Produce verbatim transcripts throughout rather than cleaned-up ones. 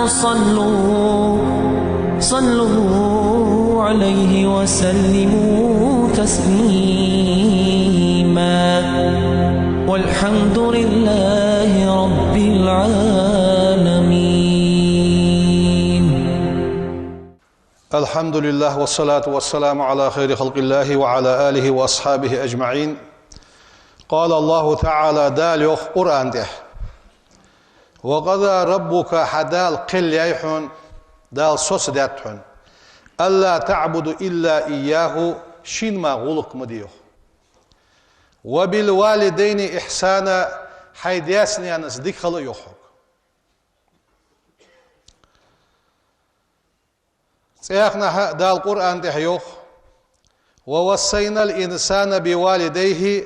صلوا صلوا عليه وسلموا تسليما. والحمد لله رب العالمين. الحمد لله والصلاة والسلام على خير خلق الله وعلى آله وأصحابه أجمعين. قال الله تعالى, Дала йоах Къуръан тӀа: وقضى ربك, хьа Дала кхел яьй хьона, Дала соцадаьд хьона, ألا تعبدوا إلا إياه, шийна мара гӀулакх ма де, йоах. وبالوالدين إحسانا, хьай даьца-наьнаца дика хила а, йоах хьога. ЦӀаькханахьа Дала Къуръан тӀа йоах: ووصينا الإنسان بوالديه,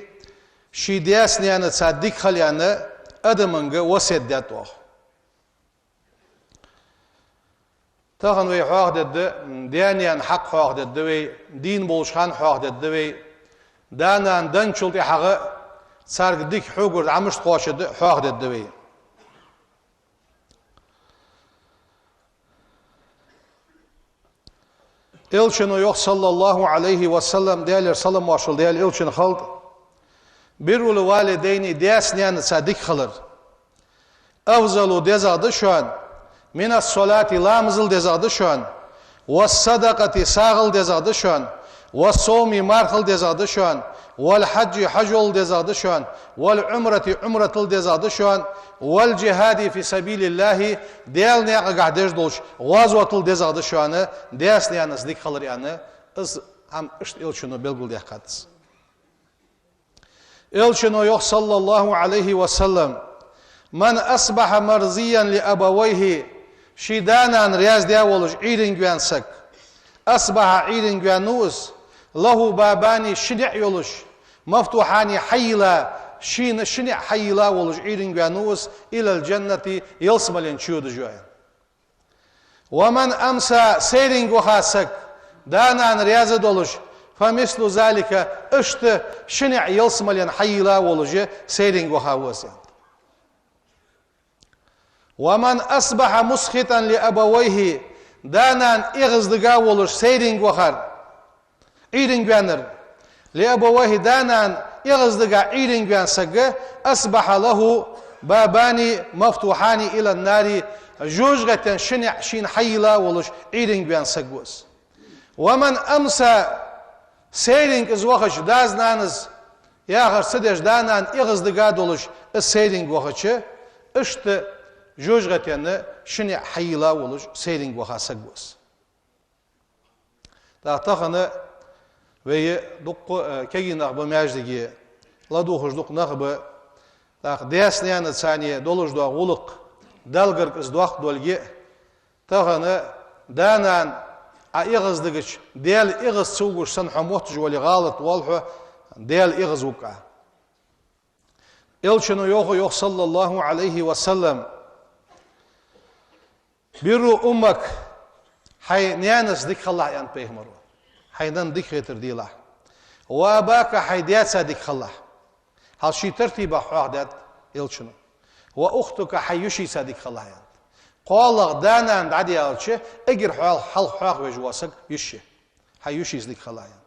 ший даьца-наьнаца дика хила аьнна, адамага васкет даьд оаха. Тахан вай хьоахадергда, м, даь-наьна хьакъ хьоахадергда вай, дийна болча хана хьоахадергда вай, да-нана денначул тӀехьагӀа царга дика хьогара дӀа мишта кхоачаргда хьоахадергда вай. Элчано йоах, صلى الله عليه وسلم, Даьлера салам-моаршал Даьла элчанна хилда: بر الوالدين, даьца-наьнаца дика хилар, أفضل, дезагӀа да шоана, من الصلاة, ламазал дезагӀа да шоана, والصدقة, сагӀал дезагӀа да шоана, والصوم, мархал дезагӀа да шоана, والحج, хьажол дезагӀа да шоана, والعمرة, Ӏумратал дезагӀа да шоана, والجهاد في سبيل الله, Даьла наькъагахьа деш долча гӀазотал дезагӀа да шоана, даьца-наьнаца дика хилар, аьнна, из хӀама иштта элчано белгалдаьккхад. Элчано йоах, صلى الله عليه وسلم: من أصبح مرضيا لأبويه, ший да-нана раьза даь волаш Ӏуйранга ваьнна саг, أصبح, Ӏуйранга ваьннав из, له بابان, ши ниӀ йолаш, مفتوحان, хьайийлла, шийна ши ниӀ хьайийлла волаш Ӏуйранга ваьннав из, إلى الجنة, ялсмален чу йодаш я, аьнна. ومن أمسى, сайранга ваха саг, да-нана раьза долаш, فمثل ذلك, иштта ши ниӀ ялсмален хьайийлла волаш сайранга ваха ва из, аьнна. ومن أصبح مسخطا لأبويه, да-нана эгӀаздига волаш сайранга вахар, Ӏуйранга ваьннар, لأبويه, да-нана эгӀаздига Ӏуйранга ваьнна саг, أصبح له بابان مفتوحان إلى النار, жожагӀатен ши ниӀ шийна хьайийлла волаш Ӏуйранга ваьнна саг ва из. ومن أمسى, сайранга из вахача, дас-нанас яхар ца деш, да-нана эгӀаздига долаш из сайранга вахача, иштта жожагӀатен ши ниӀ хьайийлла волаш сайранга ваха саг ва из. ТӀаккха тахан вай дукха, э, кегий нах ба маьждиге, ладувгӀаш дукха нах ба. ТӀаккха даьца-наьнаца царна долаш дола гӀулакх, Далла гарга из доккха долга, тахан да-нана Ӏа эгӀаздигача, Даьла эгӀаз ца вугаш санна хьо мотташ вале, гӀалат воал хьо, Даьла эгӀаз вуг Ӏа. Элчано йоах, йоах, صلى الله عليه وسلم: بر أمك, хьай наьнаца дика хилалахь, аьннад пайхамаро, хьай нанна дика хетар делахь. وأباك, хьай даьца дика хилалахь. Хьал ший тартибах хьоахадаьд элчано. وأختك, хьай йишийца дика хилалахь, аьннад. КхоалагӀа да-нана дӀадаьлча, эггара хьалха хьоахавеш вола саг йиша я. Хьай йишийца дика хилалахь, аьннад.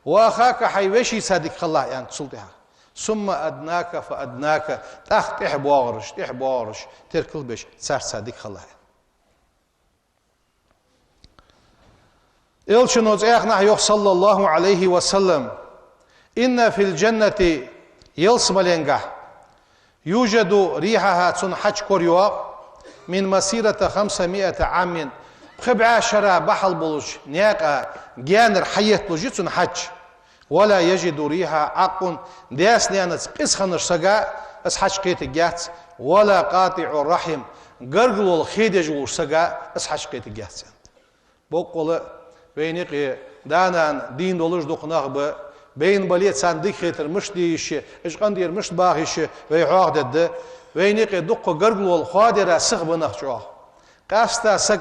وأخاك, хьай вешийца дика хилалахь, аьннад цул тӀехьагӀа. ثم أدناك فأدناك, тӀаккха тӀехьа боагӀараш, тӀехьа боагӀараш, теркал беш, царца дика хилалахь, аьннад. Элчано цӀаькханахьа йоах, صلى الله عليه وسلم: إن في الجنة, ялсмаленгахь, يوجد ريحها, цун хьаж кора йоагӀа, من مسيرة خمسمائة عام, пхи бӀаь шера бахьал болча наькъа гаьнара хьаетталуш я цун хьаж. ولا يجد ريحها عاق, даьца-наьнаца къиза хиннача сага из хьаж кхетаргьяц, ولا قاطع رحم, гаргало хе деш волча сага из хьаж кхетаргьяц, аьннад. Боккъала вайна юкъе да-нана дийна долаш дукха нах ба, байна бале а царна дика хетар мишта де йиш я, уж къинтӀера мишта баха йиш я, вай хьоахадергда. Вайна юкъе дукха гаргало хоадара сиха ба нах чӀоагӀа. Къаьстта саг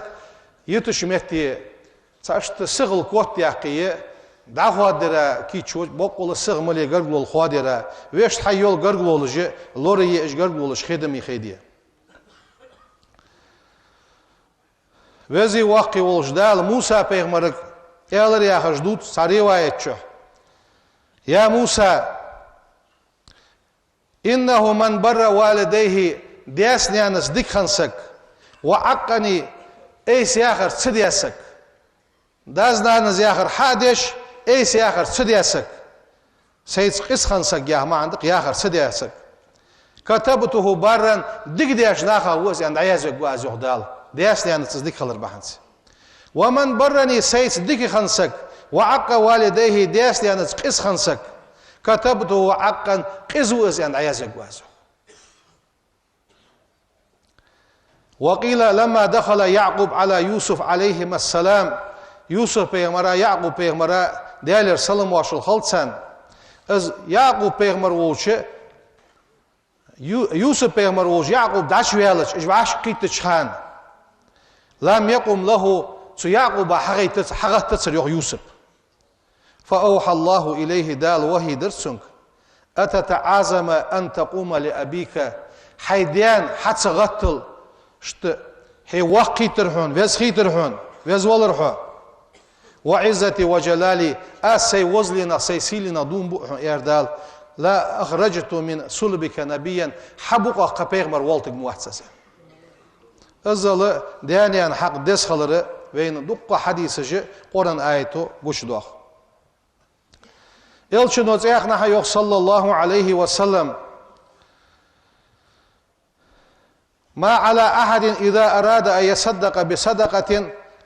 йитача метте цхьа иштта сихал котъяккхе а, дӀахоадара кийчо боккъала сиха ма ле гаргало хоадара, вешта хьайола гаргалолаш а, лорае уж гаргалолаш хедаме хеде. Веза-Воккха волча Дала Муса-пайхамарга аьлар яхаш дувц цхьан риваят чу: «يا موسى، إنه من بر والديه», даьца-наьнаца дика хинна саг, «وعقني», айса яхар ца даь саг. Дас-нанас яхар хьа а деш, айса яхар ца даь саг. Сайца къиза хинна саг яха маӀан да-кх, яхар ца даь саг. «كتبته برا», дика деш нахах ва из аьнна, дӀаязвергва аз, йоах Дала. Даьца-наьнаца из дика хилар бахьанца. «ومن برني», сайца дика хинна саг, «وعق والديه», даьца-наьнаца къиза хинна саг, «كتبته عاقا», къиза ва из аьнна, дӀаязвергва аз, йоах. وقيل لما دخل يعقوب على يوسف عليهما السلام, Юсуп-пайхамара, Якъуб-пайхамара, Даьлера салам-моаршал хилда царна, из Якъуб-пайхамар волча, Ю-, Юсуп-пайхамар волча Якъуб дӀачуваьлча, уж вӀашкакхийттача хана, «لم يقم له», цу Якъуба хьагӀайтац-, хьагӀаттацар, йоах, Юсуп. «فأوحى الله إليه», Дала вахьи дир цунга: «أتتعاظم أن تقوم لأبيك», хьай даьна хьа ца гӀаттал, иштта хье воккха хийтар хьона, веза хийтар хьона, веза валар хьо. «وعزتي وجلالي», аз сай возаленах, сай сийленах дув буъ хьона, аьлар Дала, «لأخرجت من صلبك نبيا», хьа букъах кхы пайхамар волийтаргвац аз. Иззал даь-наьна хьакъ деза хилар вайна дуккха хьадисаша, Къуръан аято гучадоах. Элчано цхьаннахьа йоах, صلى الله عليه وسلم: «ما على أحد إذا أراد أن يتصدق بصدقة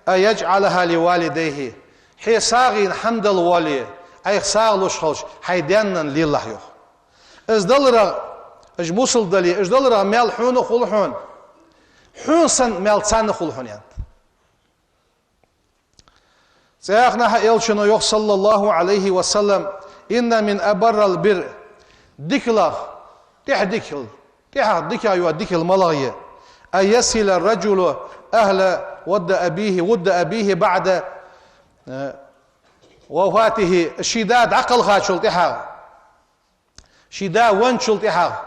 أن يجعلها لوالديه». Хье сагӀийна хӀама дала воале, Ӏайха сагӀа луш хилча, хьай даьна лелалахь, йоах. Из даларах, уж бусалба дале, уж даларах маьл хьона а хул хьона, хьона санна маьл царна а хул хьона, аьннад. Цхьаннахьа Элчано йоах, صلى الله عليه وسلم: «إن من أبر البر», дикалах тӀех дикал, тӀехьа дикагӀа йола дикал малагӀа я: «أن يصل الرجل أهل ود أبيه، ود أبيه بعد، э, وفاته», ший да дӀакхелхачул тӀехьагӀа, ший да венначул тӀехьагӀа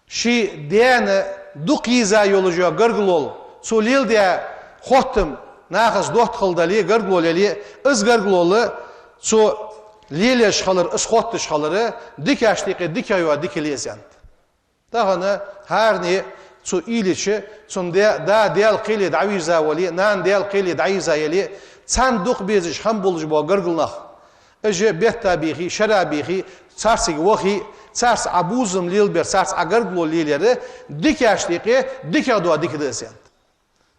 ший даьна дукха еза йолаш йола гаргало, цо леладаь хоттам нахаца доттагӀал дале, гаргало яле, из гаргало цо лелаеш хилар, из хотташ хилар дикашта юкъе дикагӀа йола дикал я из, аьннад. Тахан хӀаране цо уйла йича, цун да, да Даьла кхеле дӀавийрза вале, нана Даьла кхеле дӀайийрза яле, царна дукха безаш хинна болаш бола гаргара нах, уж бетта бийхе, шера бийхе, царцига вахе, царца Ӏа бувзам лелабер, царца Ӏа гаргало лелаяр дикашта юкъе дикагӀа дола дика да из, аьннад.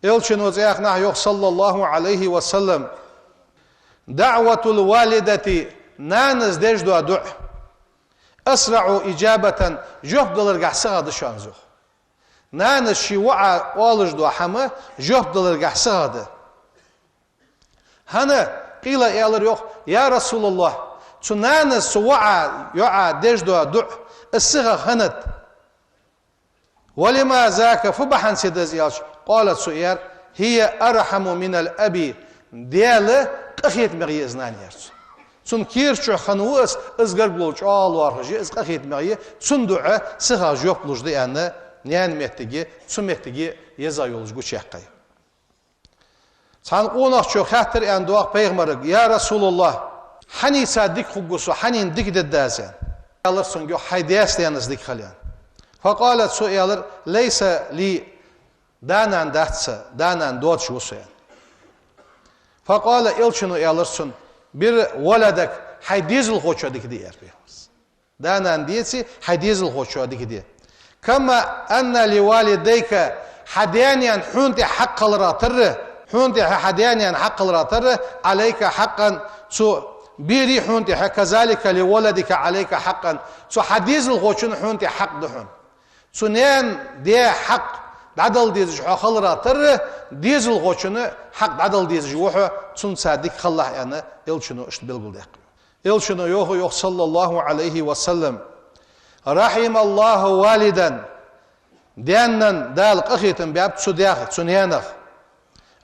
Элчано цхьаннахьа йоах, صلى الله عليه وسلم: «دعوة الوالدة», нанас деш дола дуӀа, «أسرع إجابة», жоп даларгахьа сагӀа да шоана из, йоах. Нанас ший воӀа оалаш дола хӀама жоп даларгахьа сагӀа да. ХӀана, къийла, аьлар йоах: «يا رسول الله», цу нанас цу воӀа, йоӀа деш дола дуӀа, из сагӀа хӀана да? «ولم ذاك», фу бахьанца да из аьлча, къала, цо аьлар: «هي أرحم من الأب», Даьла къахетамегӀа я из нана, аьлар цо. Цун кера чу хинна ва из, из гаргало чӀоагӀа лоархӀаш я, из къахетамегӀа я, цун дуӀа сагӀа жоп луш да аьнна, наьна моттиге, цу моттиге еза йолаш гучаяьккхай. Цхьан къонахчо хаьттар аьнна доагӀа пайхамарга: «يا رسول الله, хьанаца дика хургва со, хьанна дика дергда аз?» — аьнна. Аьлар цунга йоах: «Хьай даьца-наьнаца дика хила», — аьнна. «فقال», цо аьлар: «ليس لي, да-нана дац са, да-нана доацаш ва со», — аьнна. «فقال», Элчано аьлар цунна: «بر ولدك, хьай дезалхочоа дика де», — аьлар пайхамара. Да-нана деце, хьай дезалхочоа дика де. «كما أن لوالديك, хьа даь-наьна хьона тӀа хьакъ хиларах тара, хьона тӀа хьа даь-наьна хьакъ хиларах тара, عليك حقا, цу берий хьона тӀа, كذلك لولدك عليك حقا, цу хьа дезалхочун хьона тӀа хьакъ да хьона. Цу наьна-даь хьакъ дӀадала дезаш хьо хиларах тара, дезалхочун хьакъ дӀадала дезаш ва хьо, цунца дика хилалахь», — аьнна, Элчано иштта белгалдаьккхар. Элчано йоах, йоах, صلى الله عليه وسلم: «رحم الله والدا, даьна Дала къахетам баьб цу даьх, цу наьнах,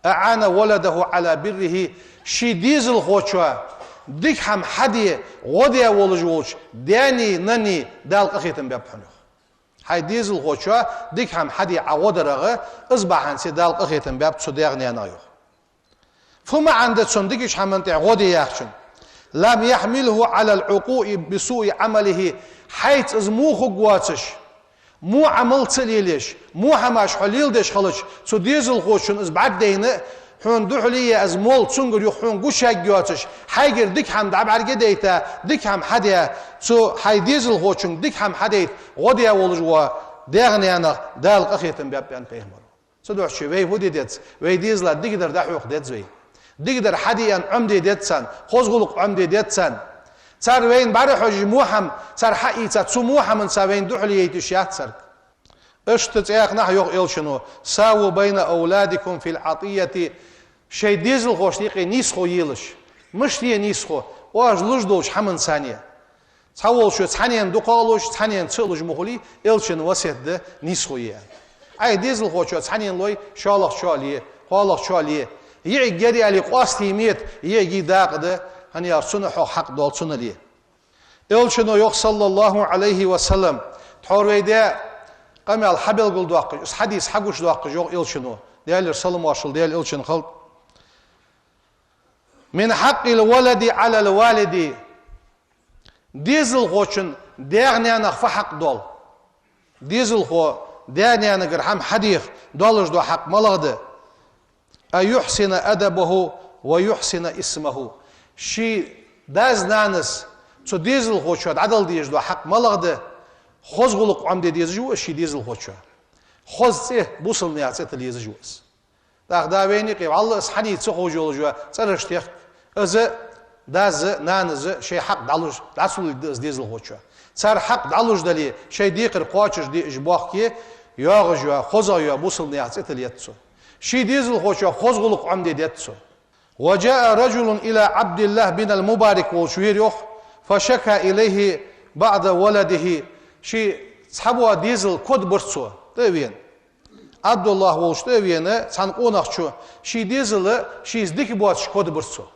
أعان ولده على بره, ший дезалхочоа дика хӀама хьаде гӀо даь волаш волча даьнеи наннеи Дала къахетам баьб хьона». Хьай дезалхочоа дика хӀама хьаде Ӏа гӀо дарах, из бахьанца Дала къахетам баьб цу даь-наьнах, йоах. Фу маӀан да цун дикача хӀаман тӀа гӀо де яхачун? لم يحمله على الوقوع بسوء عمله. Хьайца из во хургвоацаш, во Ӏамал ца лелаеш, во хӀамаш хьо леладеш хилча, цу дезалхочун из бӀаргадайна, хьона духьале я из мол, цунгара юха хьона гуш яггйоацаш, хьайгара дика хӀама дӀабӀаргадайта, дика хӀама хьадаь, цу хьай дезалхочунга дика хӀама хьадайта гӀо даь волаш вола даь-наьнах Дала къахетам баьб, аьннад пайхамаро. Цудухьа вай фу де деза? Вай дезала дикадар дӀахьокха деза вай. Дикадар хьаде аьнна Ӏомаде деза царна, хоза гӀулакх Ӏомаде деза царна. Цар вайна бӀарахьожаш во хӀама, цар хьаийца, цу во хӀаманца вайна духьале яйташ яц царга. Иштта цхьаькханахьа йоах Элчано: ساووا بين أولادكم في العطية. Шоай дезалхошта юкъе нийсхо елаш. Мишта я нийсхо? Оаш луш долча хӀаманца. Цхьаволчо цхьаннена дукхагӀа луш, цхьаннена ца а луш ма хулий, Элчан васкет да нийсхо е. Ӏай дезалхочоа цхьаннена лой, шоллагӀчоа ле, кхоалагӀчоа ле. ЙиӀиг яр аьле къоастае мета, йиӀига дакъа да, хӀана аьлча цунах хьох хьакъ дола цунна ле. Элчано йоах, صلى الله عليه وسلم, тхьовра вай даь къамаьл хьабелгалдоаккхаш, из хьадис хьагучадоаккхаш йоах Элчано, Даьлера салам-моаршал Даьла Элчанна хилда: من حق الولد على الوالد. Дезалхочун даь-наьнах фу хьакъ доал? Дезалхо даь-наьнагара хӀама хьадеха долаш дола хьакъ малагӀа да? أن يحسن أدبه ويحسن اسمه. Ший дас-нанас цу дезалхочоа дӀадала дезаш дола хьакъ малагӀа да? Хоза гӀулакх Ӏомаде дезаш ва из ший дезалхочоа. Хоза цӀи, бусалба наьха цӀи тилла езаш ва из. ТӀаккха да вайна юкъе вӀалла из хьаний ца ховш йолаш йола цӀераш техка, из а, дас а, нанас а шоай хьакъ дӀалуш, дӀа ца лургда из дезалхочоа. Цар хьакъ дӀалуш дале, шоай декхар кхоачашде уж бохке, йоагӀаш йола, хозагӀа йола бусалба наьха цӀи тилла еза цо. Ший дезалхочоа хоза гӀулакх Ӏомаде деза цо. وجاء رجل إلى عبد الله بن المبارك волча вера йоах, فشكا إليه بعض ولده. Ший цхьабола дезал кода бир цо, тӀа а вена. Ӏабдуллахь волча тӀа а вена, цхьан къонахчо ший дезал шийца дика боацаш кода бир цо.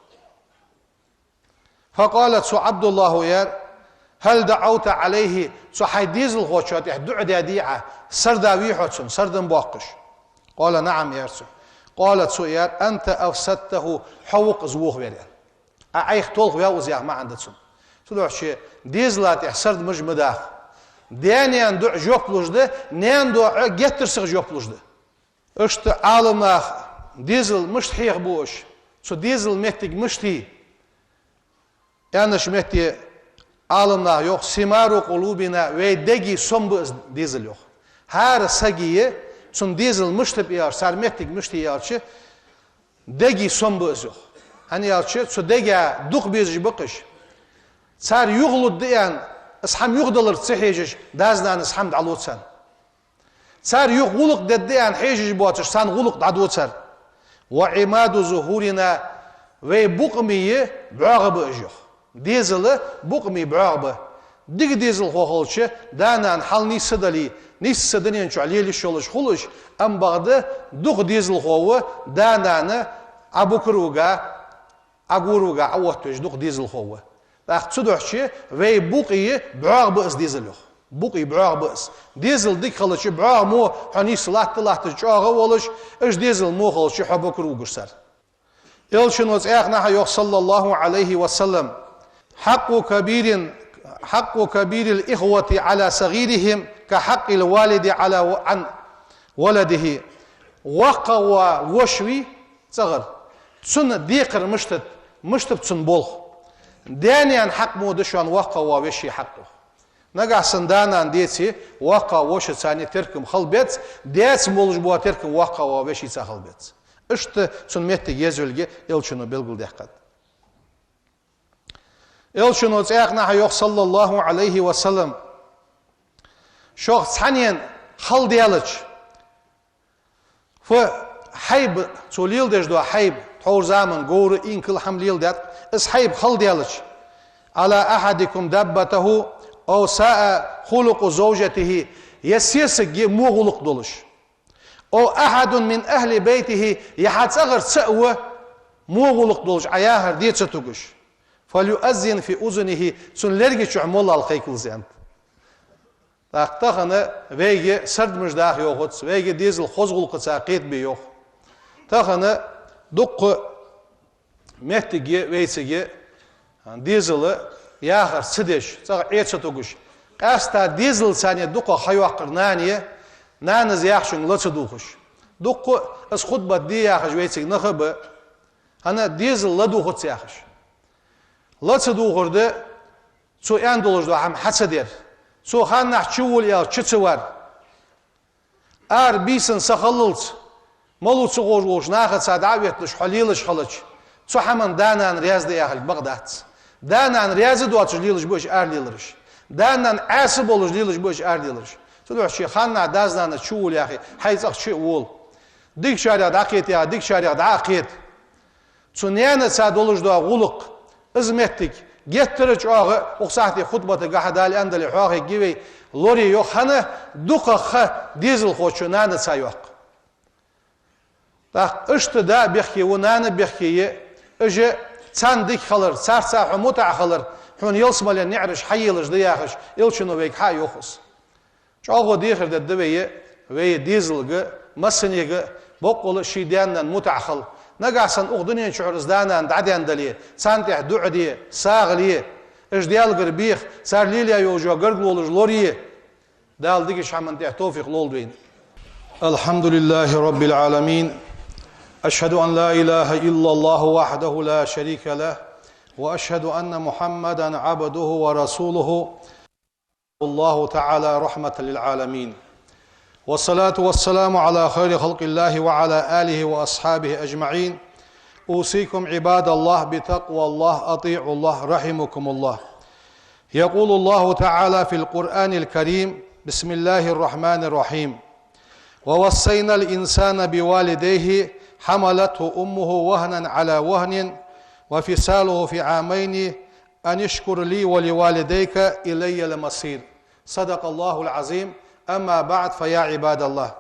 فقال, цу Ӏабдуллахьо аьлар: هل دعوت عليه؟ Цу хьай дезалхочоа тӀехьа дуӀа даьдий Ӏа? Сардаьдий хьо цунна, сардам боаккхаш? قال: نعم, аьлар цо. قال, цо аьлар: أنت أفسدته, хьо ва-кх из вохаваьр, аьнна. Ӏа Ӏайха толхаваьв из яха маӀан да цун. Цудухьа дезала тӀехьа сардамаш ма даха. Даь-наьна дуӀа жоп луш да, наьна дуӀа геттара сиха жоп луш да. Иштта Ӏаламнаха дезал мишта хьехабу уж, цу дезала моттиг мишта я аьннача метте Ӏаламнаха йоах: ثمار قلوبنا, вай дега сом ба из дезал, йоах. ХӀара сага, цун дезал мишта ба аьлча, цар моттиг мишта я аьлча, дега сом ба из, йоах. ХӀана аьлча, цу дега дукха безаш ба-кх уж. Цар юхалургда аьнна, из хӀама юхадаларга ца хьежаш, дас-нанас хӀама дӀалу царна. Цар юха гӀулакх дергда аьнна хьежаш боацаш, царна гӀулакх дӀаду цар. وعماد ظهورنا, вай букъамий бӀоагӀа ба уж, йоах. Дезал букъамий бӀоагӀа ба. Дика дезалхо хилча, да-нана хьал нийса ца дале, нийсса дунен чу лела йиш йолаш хул уж, амма бакъда дукха дезалхо ва да-нана Ӏобукарга, Ӏогорга Ӏооттавеш дукха дезалхо ва. ТӀаккха цудухьа вай букъий бӀоагӀа ба из дезал, йоах. Букъий бӀоагӀа ба из. Дезал дика хилча, бӀоагӀа мо хьо нийсса латта-латташ чӀоагӀа а волаш, уж дезал во хилча, хьо букаргвугаш цар. Элчано цхьаькханахьа йоах, صلى الله عليه وسلم: حق كبير، حق كبير الإخوة على صغيرهم كحق الوالد على و-، عن ولده. ВоккхагӀвола воша вий, цӀагӀара, цун декхар мишта да, мишта ба цун болх. Даь-наьна хьакъ мо да шоана воккхагӀвола веший хьакъ, йоах. Нагахьа санна да-нана деце, воккхагӀвола вошаца теркам хила беза, даьца молаш бола теркам воккхагӀвола вешийца хила беза. Иштта цун моттиг езавелга Элчано белгалдаьккхад. Элчано цхьаькханахьа йоах, صلى الله عليه وسلم: шох цхьаннена хала даьлча, фу хьайба, цо леладеш дола хьайба, тхьовра заман говра, инкал хӀама леладаьд, из хьайба хала даьлча, على أحدكم دابته أو ساء خلق زوجته, е сесаг я во гӀулакх долаш, أو أحد من أهل بيته, е хьа цӀагӀара цаӀ ва во гӀулакх долаш, Ӏа яхар де ца тугаш, فليؤذن في أذنه, цун лерга чу молла кхайкалва из, аьннад. ТӀаккха тахан вайга сардамаш даха йоагӀац, вайга дезал хоза гӀулакхаца кхетабе йоах. Тахан дукха моттиг я вайцига дезал яхар ца деш, цӀагӀа Ӏе ца тугаш. Къаьстта дезалца цхьана дукха ха йоаккхар нана я, нанас яхачунга ла ца дувгӀаш. Дукха из хутбат де яхаш вайцига нах а ба, хӀана дезал ладувгӀац яхаш. Ла ца дувгӀар да, цо аьнна долаш дола хӀама хьа ца дар. Цо ханнахьа чувола аьлча чу ца вар. Ара бийсан са хиллалца, малав ца ховш волча нахаца дӀа а ветталуш хьо лелаш хилча, цу хӀаман да-нана раьза да яхилга бакъ дац. Да-нана раьза доацаш лелаш ба уж аралелараш. Да-нана Ӏаьса болаш лелаш ба уж аралелараш. Цудухьа ший ханнахьа дас-нанас чувола яхе, хьай цӀагӀа чу а вола. Дикачарех дӀакхета яхе, дикачарех дӀа а кхета. Цу наьнаца долаш дола гӀулакх, из моттиг геттара чӀоагӀа, укх сахьте хутбатагахьа Дала аьннадале хьоахаергья вай, лорае йоах, хӀана дукха ха дезалхочо нанаца йоаккх. ТӀаккха иштта да бехке ва, нана бехке я, уж царна дика хилар, царца хьо мутӀахьа хилар, хьона ялсмален наӀараш хьаелаш да яхаш, Элчано вайга хьа а йоах из. ЧӀоагӀа дехар дергда вай, вай дезалга, массанега, боккъала ший даь-наьна мутӀахьа хила. Нагахьа санна укх дунен чухьара из да-нана дӀадаьнна дале, царна тӀехьа дуӀа де, сагӀа ле, уж Даьлагара беха, цар лелаяь йола гаргалолаш лорае. Дала дикача хӀаман тӀехьа товфикъ лолда вайна. الحمد لله رب العالمين. أشهد أن لا إله إلا الله وحده لا شريك له، وأشهد أن محمدا عبده ورسوله. الله تعالى رحمة للعالمين. والصلاة والسلام على خير خلق الله وعلى آله وأصحابه أجمعين. أوصيكم عباد الله بتقوى الله، أطيعوا الله، رحمكم الله. يقول الله تعالى في القرآن الكريم: بسم الله الرحمن الرحيم. ووصينا الإنسان بوالديه حملته أمه وهنا على وهن وفصاله في عامين أن اشكر لي ولوالديك إلي المصير. صدق الله العظيم. أما بعد، فيا عباد الله.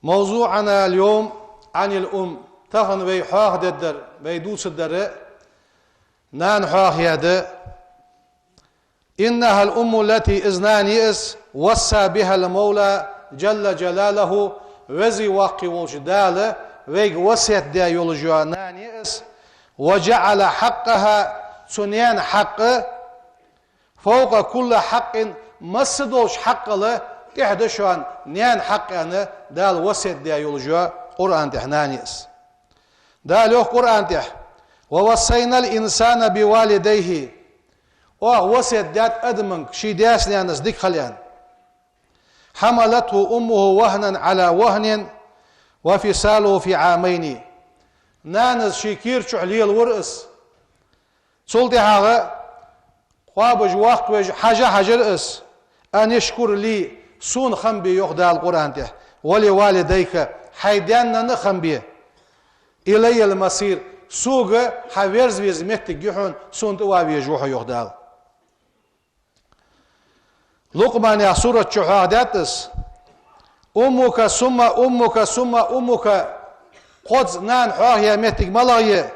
موضوعنا اليوم عن الأم. Тахан вай хьоахадергдар, вай дувцаргдар нана хьоахаяь да. إنها الأم التي, из нана я из, وصى بها المولى جل جلاله, Веза Воккха волча Дала вайга васкет даь йолаш йола нана я из, وجعل حقها, цу наьна хьакъ, فوق كل حق, масса долча хьакъал тӀехьа да шоана наьна хьакъ аьнна, Дала васкет даь йолаш йола Къуръан тӀа нана я из. Дала йоах Къуръан тӀа: ووصينا الإنسان بوالديه. Оаха васкет даьд адамага ший даьца-наьнаца дика хила аьнна. حملته أمه وهنا على وهن وفصاله في عامين. Нанас ший кера чу лелавир из. Цул тӀехьагӀа кхоабаш, воккхавеш хьажа хьажар из. أن اشكر لي, сона хам бе, йоах Дала Къуръан тӀа, ولوالديك, хьай даь-наьна а хам бе. إلي المصير, сога хьо верза веза моттиг я хьона, сона тӀавала везаш ва хьо, йоах Дала. Лукъман яха сурат чу хьоахадаьд из: أمك ثم أمك ثم أمك. Кхозза нана хьоахаяь моттиг малагӀа я?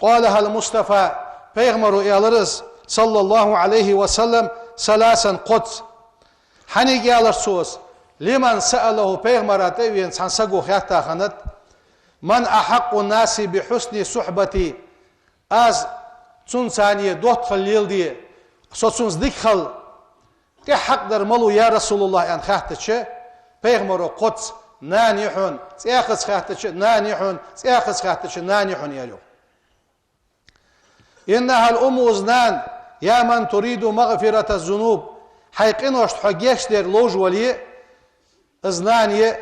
قالها المصطفى, пайхамаро аьлар из, صلى الله عليه وسلم, ثلاثا, кхозза. Хьанга аьлар цо из? لمن سأله, пайхамара тӀа а вена цхьан саго хаьтта хиннад: من أحق الناس بحسن صحبتي؟ Аз цунца цхьана доттагӀал леладе, со цунца дика хила тӀехьа хьакъ дар малув, я РасулаллахӀ, аьнна хаьттача, пайхамаро кхозза: нана я хьона, цӀаькхаза хаьттача: нана я хьона, цӀаькхаза хаьттача: нана я хьона, аьлар йоах. إنها الأم, из нана, يا من تريد مغفرة الذنوب, хьай къиношта хьо гешт дар ловш вале, из нана я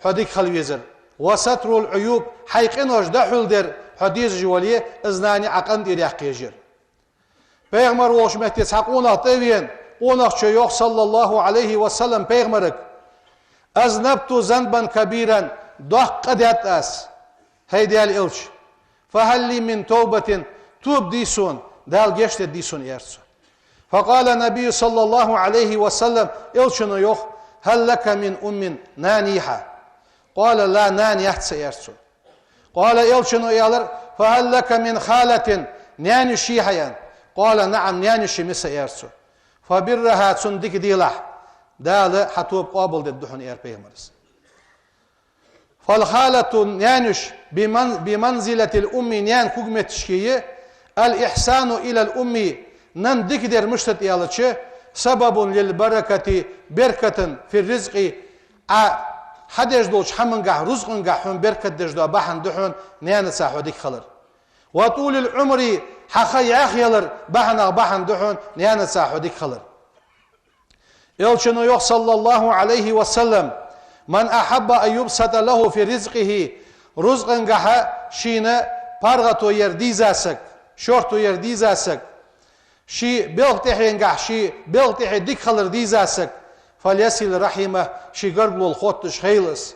хьо дика хила везар. وستر العيوب, хьай къинош дӀахьулдар хьо дезаш вале, из нана я Ӏа къинтӀера яккха езар. Пайхамар волча метте цхьа къонах тӀа а вена, къонахчо йоах, صلى الله عليه وسلم, пайхамарга: أذنبت ذنبا كبيرا, доккха къа даьд аз, хӀай Даьла Элча. فهل لي من توبة, тоба дий сона, Дала гешт дергдий сона, аьлар цо. فقال النبي صلى الله عليه وسلم, Элчано йоах: هل لك من أم, нана йий хьа? قال: لا, нана яц са, аьлар цо. قال, Элчано аьлар: فهل لك من خالة, наьна-йиша йий хьа, аьнна? قال: نعم, наьна-йиша я са, аьлар цо. فبرها, цунна дика делахь, Дала хьа тоба къоабалдергда хьона, аьлар пайхамара. فالخالة, наьнаш, بمن-, بمنزلة الأم, наьна кугметташка я, الإحسان إلى الأم, нанна дика дар мишта да аьлча, سبب للبركة, беркатан, في الرزق, Ӏа хьадеш долча хӀамангахь, рузкъангахь хьона беркат деш дола бахьан да хьона наьнаца хьо дика хилар. وطول العمر, хьа ха яхъялара бахьанах бахьан да хьона наьнаца хьо дика хилар. Элчано йоах, صلى الله عليه وسلم: من أحب أن يبسط له في رزقه, рузкъангахьа шийна паргӀато яр дийза саг, шортто яр дийза саг, ший белха тӀехьенгахь, ший белха тӀехье дика хилар дийза саг, فليصل رحمه, ший гаргало хотташ хийла из.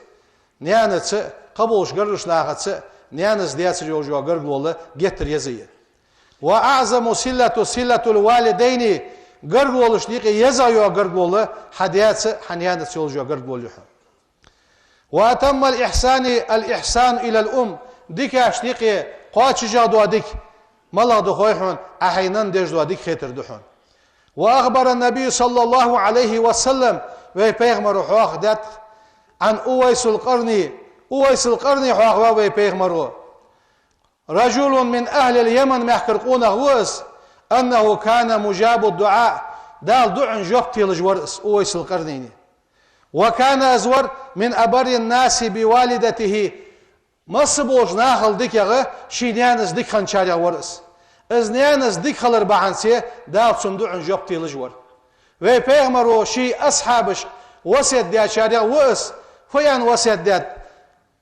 Наьнаца а, кхыболча гаргарча нахаца а, наьнаца даьцар йолаш йола гаргало геттара еза я. وأعظم الصلة صلة الوالدين, гаргалошта юкъе езагӀа йола гаргало хьа даьца а, хьа наьнаца а йолаш йола гаргало я хьона. وأتم الإحسان الإحسان إلى الأم, дикашта юкъе кхоачашагӀа дола дика малагӀа да хой хьона, Ӏа хьай нанна деш дола дика хетар да хьона. وأخبر النبي صلى الله عليه وسلم, вай пайхамара хьоахадаьд, عن أويس القرني, Увайс ал-Къарни хьоахаваьв вай пайхамара. رجل من أهل اليمن, мехкара къонах ва из, أنه كان مجاب الدعاء, Дала дуӀан жоп телаш вар из, Увайс ал-Къарни. وكان, из вар, من أبر الناس بوالدته, масса болча нахал дикагӀа ший наьнаца дика хинначарех вар из. Из наьнаца дика хилар бахьанца Дала цун дуӀан жоп телаш вар. Вай пайхамара ший асхьабашка васкет даьчарех ва из, фу аьнна васкет даьд?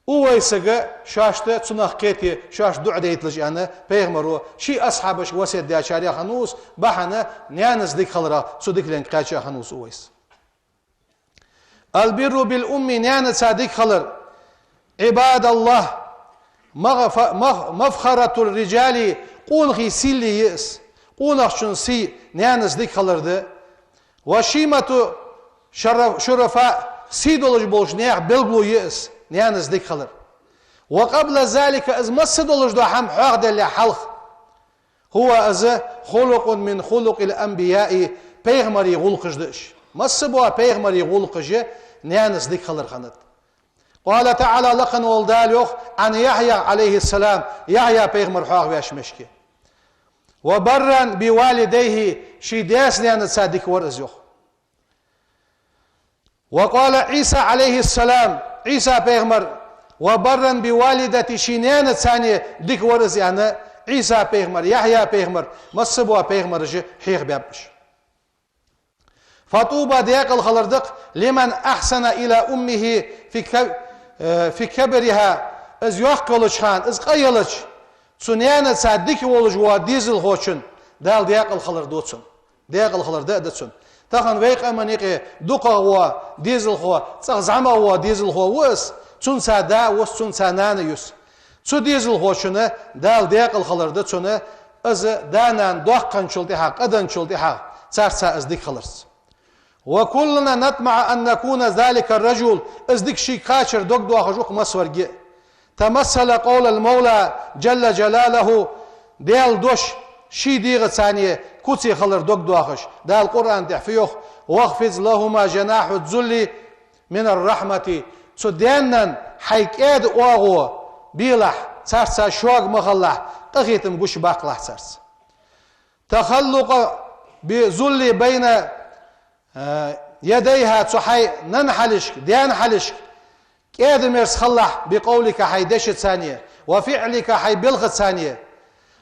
Увайсага шоашта цунах кхете, шоашта дуӀа дайталаш аьнна, пайхамара ший асхьабашка васкет даьчарех хиннав из, бахьан наьнаца дика хиларах, цу дикаленга кхаьча хиннав из Увайс. البر بالأم, наьнаца дика хилар, عباد الله, مغ-, مغ-, مفخرة الرجال, къонахий сий я из, къонахчун сий наьнаца дика хилар да. وشيمة الشر-, الشرفاء, сий долаш болча наьха белгало я из, наьнаца дика хилар. وقبل ذلك, из масса долаш дола хӀама хьоахадаьле хьалха, هو, из, خلق من خلق الأنبياء, пайхамарий гӀулакхаш да уж. Масса бола пайхамарий гӀулакхаш наьнаца дика хилар хиннад. قال تعالى, лакха вола Дала йоах, عن يحيى عليه السلام, Яхья пайхамар хьоахавеш мешке. وبرا بوالديه, ший даьца-наьнаца дика вар из, йоах. وقال عيسى عليه السلام, Ӏийса пайхамар, وبرا بوالدته, ший наьнаца а дика вар из, аьнна, Ӏийса пайхамар, Яхья пайхамар, масса бола пайхамараш хьоахабаьб уж. فطوبى, даькъала хилар да-кх, لمن أحسن إلى أمه في ك-, э, في كبرها, из йоккха йолча хана, из къа елча, цу наьнаца дика волаш вола дезалхочун, Дала даькъала хилар ду цунна. Даькъала хилар да а да цунна. Тахан вай къаман юкъе дукхагӀа вола дезалхо, цӀагӀа зӀамагӀа вола дезалхо ва из, цунца да а ва из, цунца нана а я из. Цу дезалхочунна Дала даькъала хилар да цунна, из да-нана доккха хинначул тӀехьагӀа, къа денначул тӀехьагӀа, царца из дика хиларца. وكلنا نطمع أن نكون ذلك الرجل, из дика шийга кхачар дог доахаш ва-кх массаварга а. تمثل قول المولى جل جلاله, Даьла дош ший дегӀаца а куц хилар дог доахаш. Дала Къуръан тӀа фу йоах: واخفض لهما جناح الذل من الرحمة, цу даь-наьна хьай кӀаьда оагӀув белахь царца, шога ма хилалахь, къахетам гучабаккхалахь царца. تخلق بذل بين, э, يديها, цу хьай нанна хьалхашка, даьна хьалхашка кӀаьда-мерза хилалахь, بقولك, хьай дешаца а, وفعلك, хьай белхаца а.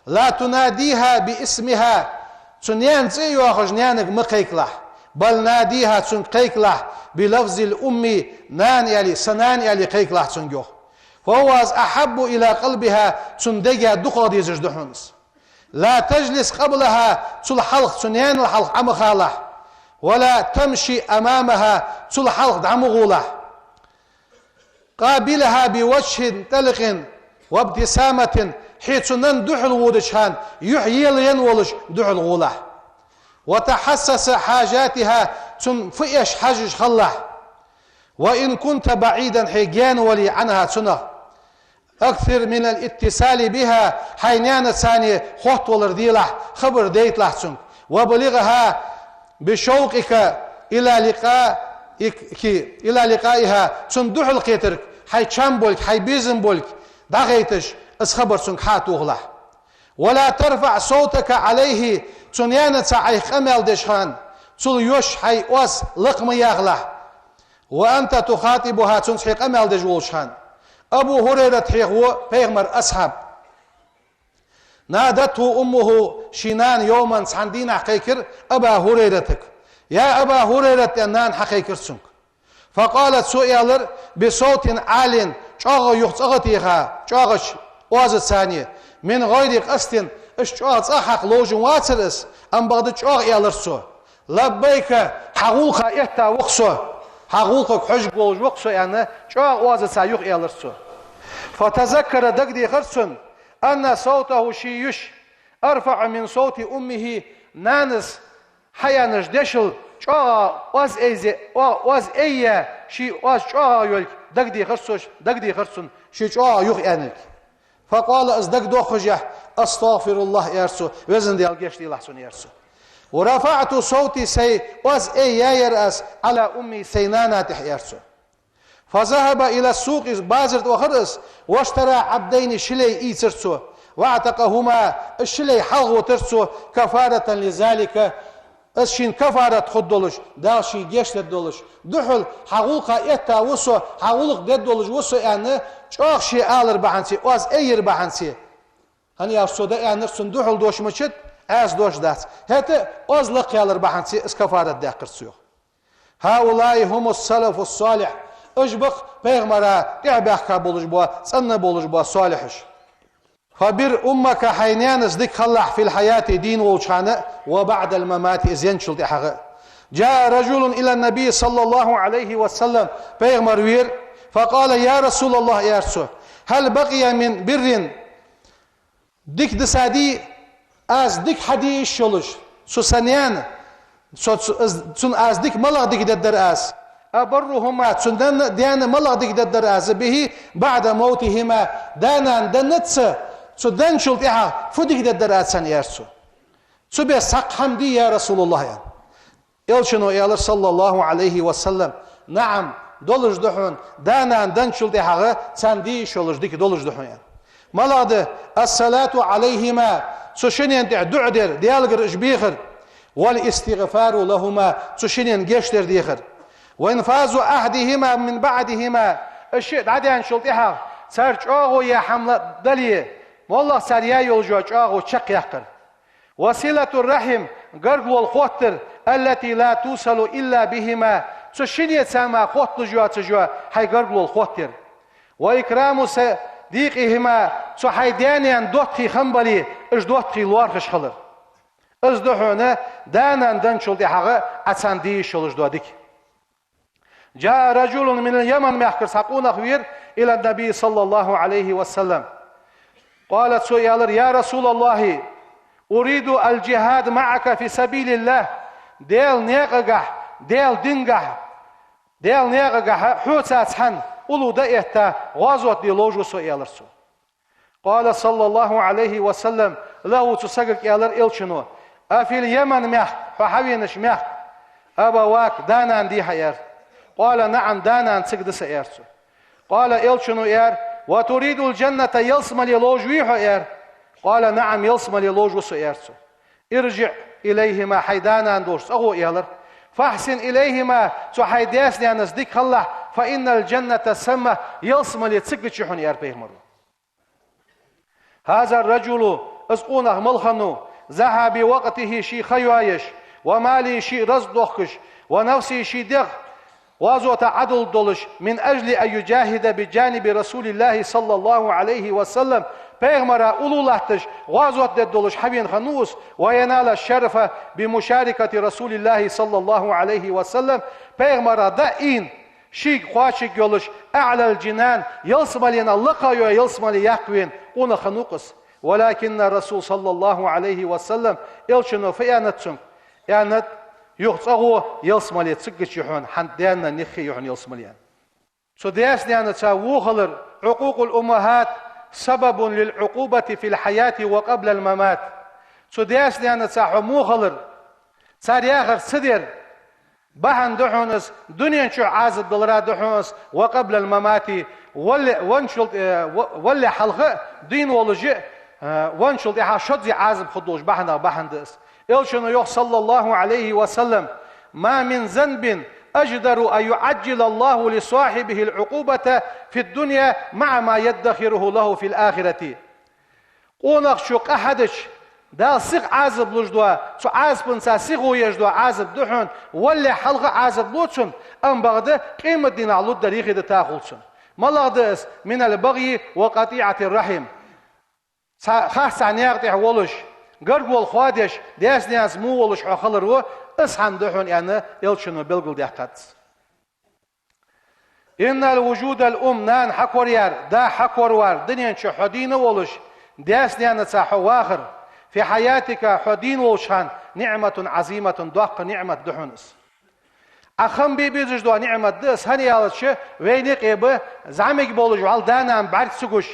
لا تناديها باسمها, цу наьна цӀи а йоахаш наьнага ма кхайкалахь. بل ناديها, цунга кхайкалахь, بلفظ الأم, нана аьле, са нана аьле кхайкалахь цунга, йоах. فهو, из, أحب إلى قلبها, цун дега дукхагӀа дезаш да хьона из. لا تجلس قبلها, цул хьалха, цу наьнал хьалха Ӏо ма халахь. ولا تمش أمامها, цул хьалха дӀа ма гӀолахь. قابلها بوجه طلق وابتسامة, хье цу нанна духьал водача хана юхь елаенна волаш духьал гӀолахь. وتحسس حاجاتها, цунна фу эш хьажаш хилалахь. وإن كنت بعيدا, хьо гаьна вале, عنها, цунах, أكثر من الاتصال بها, хьай наьнаца а хоттавалар делахь, хабар дайталахь цунга. وأبلغها بشوقك إلى لقائك، إلى لقائها, цунна духьалкхетарга, хьай чам болга, хьай безам болга дӀахайташ, из хабар цунга хьа а тохалахь. ولا ترفع صوتك عليه, цу наьнаца хьайх къамаьл деш хана, цул йош хьай оаз лакха ма яхалахь. وأنت تخاطبها, цунца хьо къамаьл деш волаш хана. Абу ХӀурайрат хьехаву, пайхамара асхьаб. نادته أمه, ший нана йовман цхьан дийнахьа кхайкар Аба ХӀурайратага. يا أبا هريرة, аьнна, нана хьакхайкар цунга. فقال, цо аьлар, بصوت عال, чӀоагӀа юха цӀагӀа теха, чӀоагӀача оазаца, من غير قصد, иштта чӀоагӀа цӀа хьакха ловш вацар из, амма бакъда чӀоагӀа аьлар цо. لبيك, хьа гӀулакха этта ва-кх со, хьа гӀулакхага хьожаргволаш ва-кх со, аьнна, чӀоагӀа оазаца юха аьлар цо. فتذكر, дагадехар цунна, أن صوته, ший йиша, أرفع من صوت أمه, нанас хьаяьннача дешал чӀоагӀа оаз айзе, о-, оаз айя, ший оаз чӀоагӀа йолга дагадехар цо, дагадехар цунна, ший чӀоагӀа юха аьннилга. فقال, из дагадоахаш, أستغفر الله, аьлар цо, Везан Даьла, гешт делахь сона, аьлар цо. ورفعت صوتي, сай оаз айяьяр аз, على أمي, сай нана тӀехьа, аьлар цо. فذهب إلى السوق, базар тӀа вахар из, واشترى عبدين, ши лай ийцар цо, وأعتقهما, из ши лай хьалхавитар цо, كفارة لذلك, из шийна кафарат хургдолаш, Дала шийга гешт дергдолаш, духьал хьа гӀулакха этта ва со, хьа гӀулакх дергдолаш ва со, аьнна, чӀоагӀа ше алар бахьанце, оаз айяр бахьанце. ХӀана аьлча цо дӀааьннар цунна духьал дош мичад, Ӏеса дош дац. ХӀаьта оаз лакхъялар бахьанце из кафарат даьккхар цо, йоах. هؤلاء هم السلف الصالح. Уж ба-кх пайхамара тӀехьа баьхка болаш бола, цӀена болаш бола салихьаш. فبر أمك, хьай наьнас дика хилалахь, في الحياة, дийна волча хана, وبعد الممات, из енначул тӀехьагӀа. جاء رجل إلى النبي صلى الله عليه وسلم, пайхамар вера, فقال: يا رسول الله, аьлар цо, هل بقي من بر, дика дисадий аз, дика хьаде йиш йолаш, цу са наьна, цо, цу, аз, цунна аз дика малагӀа дика дергдар аз? أبرهما, цу даьна, даьна малагӀа дика дергдар аз, به بعد موتهما, да-нана деннаца, цу денначул тӀехьагӀа фу дика дергдар аз царна, аьлар цо. Цу беса цхьаккха хӀама дий, я Расулаллахь, аьнна. Элчано аьлар, саллаллахӀу Ӏалайхи ва саллам: نعم, долаш да хьона, да-нана денначул тӀехьагӀа царна де йиш йолаш дика долаш да хьона, аьнна. МалагӀа да? الصلاة عليهما, цу шиннена тӀа дуӀа дар, Даьлагара уж бехар. والاستغفار لهما, цу шиннена гешт дар дехар. وإنفاذ عهدهما من بعدهما, уж шиъ дӀадаьнначул тӀехьагӀа цар чӀоагӀо яь хӀама дале, моллагӀа цар яь йола чӀоагӀо чакхъяккхар. وصلة الرحم, гаргало хоттар, التي لا توصل إلا بهما, цу шиннеца мара хотталуш йоацаш йола хьай гаргало хоттаяр. وإكرام صديقهما, цу хьай даь-наьна доттагӀий хинна бале, уж доттагӀий лоархӀаш хилар. Из да хьона да-нана денначул тӀехьагӀа Ӏа царна де йиш йолаш дола дика. جاء رجل من اليمن, мехкара цхьа къонах вера, إلى النبي صلى الله عليه وسلم. قال, цо аьлар: يا رسول الله, أريد الجهاد معك في سبيل الله, Даьла наькъагахьа, Даьла дингахьа, Даьла наькъагахьа хьоца цхьана уллув дӀаэтта гӀазот де ловш ва со, аьлар цо. قال صلى الله عليه وسلم له, цу сагага аьлар Элчано: أفي اليمن, мехка, хьо хьавенача мехка, أبواك, да-нана дий хьа, аьлар. قال: نعم, да-нана цига да са, аьлар цо. قال, Элчано аьлар: وتريد الجنة, ялсмале ловш вий хьо, аьлар. قال: نعم, ялсмале ловш ва со, аьлар цо. ارجع إليهما, хьай да-нана долча цӀагӀо, аьлар. فأحسن إليهما, цу хьай даьца-наьнаца дика хилалахь, فإن الجنة ثم, ялсмале цигача я хьона, аьлар пайхамаро. هذا الرجل, из къонах мала хиннав, ضحى بوقته, ший ха йоаеш, وماله, ший рузкъа дохкаш, ونفسه, ший дегӀ гӀазота Ӏодулларгдолаш, من أجل أن يجاهد بجانب رسول الله صلى الله عليه وسلم, пайхамара уллув латташ гӀазот дергдолаш хьавена хиннав из, وينال الشرف بمشاركة رسول الله صلى الله عليه وسلم, пайхамара дӀаийна, шийга кхоачаргйолаш, أعلى الجنان, ялсмалена лакха йола ялсмале яккха вена къонах хиннав-кх из. ولكن الرسول صلى الله عليه وسلم, Элчано фу аьннад цунга? Аьннад: юха цӀагӀо ялсмале цигача я хьона, хьа даь-наьна юххе я хьона ялсмале, аьнна. Цу даьца-наьнаца во хилар, عقوق الأمهات سبب للعقوبة في الحياة وقبل الممات. Цу даьца-наьнаца хьо во хилар, Цар яхар ца дар бахьан да хьона из, дунен чу Ӏазап далара да хьона из, وقبل الممات, валле, венначул, э, ва-, валле хьалха а, дийна волаш а, э, венначул тӀехьа шозза Ӏазап хургдолаш бахьанах бахьан да из. Элчано йоах, صلى الله عليه وسلم: ما من ذنب أجدر أن يعجل الله لصاحبه العقوبة في الدنيا مع ما يدخره له في الآخرة. Къонахчо къа хьадича, Дала сиха Ӏазап луш дола, цу Ӏазапаца сихо еш дола Ӏазап да хьона, валле хьалха Ӏазап лу цунна, амма бакъда къематдийнахьа лургдар юхедитахул цунна. МалагӀа да из? من البغي وقطيعة الرحم. Цхьа, харцахьа наькъа тӀа волаш, гаргало хоадеш, даьца-наьнаца во волаш хьо хилар ва, из хӀама да хьона, аьнна, Элчано белгалдаьккхад. إن وجود الأم, нана хьакораяр, да хьакоравар, дунен чу хьо дийна волаш, даьца-наьнаца хьо вахар, في حياتك, хьо дийна волча хана, نعمة عظيمة, доккха ниӀмат да хьона из. Ӏа хам бе безаш дола ниӀмат да из, хӀана аьлча вайна юкъе ба зӀамига болаш вӀалла да-нана бӀарга ца гуш,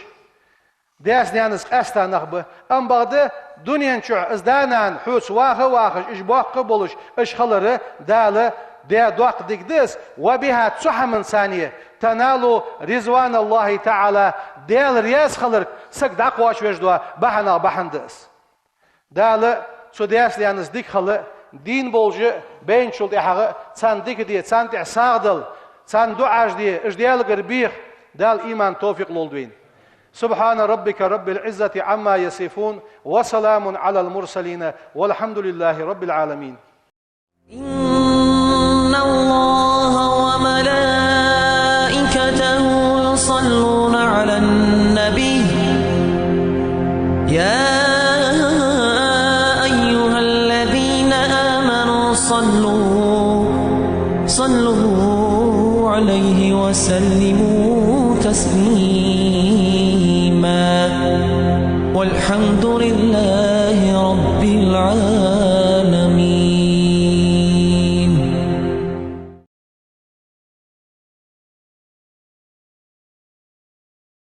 даьца-наьнаца къаьста нах ба. Амма бакъда дунен чу из да-нана хьоца ваха а вахаш, уж боккха а болаш, уж хилар Дала даь доккха дика да из, وبها, цу хӀаманца а, تنال رضوان الله تعالى, Даьла раьза хилар саг дӀакхоачавеш дола бахьанех бахьан да из. Дала цу даьца-наьнаца дика хила, дийна болаш а, байначул тӀехьагӀа а царна дика де, царна тӀехьа сагӀа дала, царна дуӀаш де, уж Даьлагара беха, Дала иман, товфикъ лолда вайна. سبحان ربك رب العزة عما يصفون، وسلام على المرسلين، والحمد لله رب العالمين. إن الله وملائكته يصلون على النبي، يا أيها الذين آمنوا صلوا، صلوا عليه وسلموا تسليما.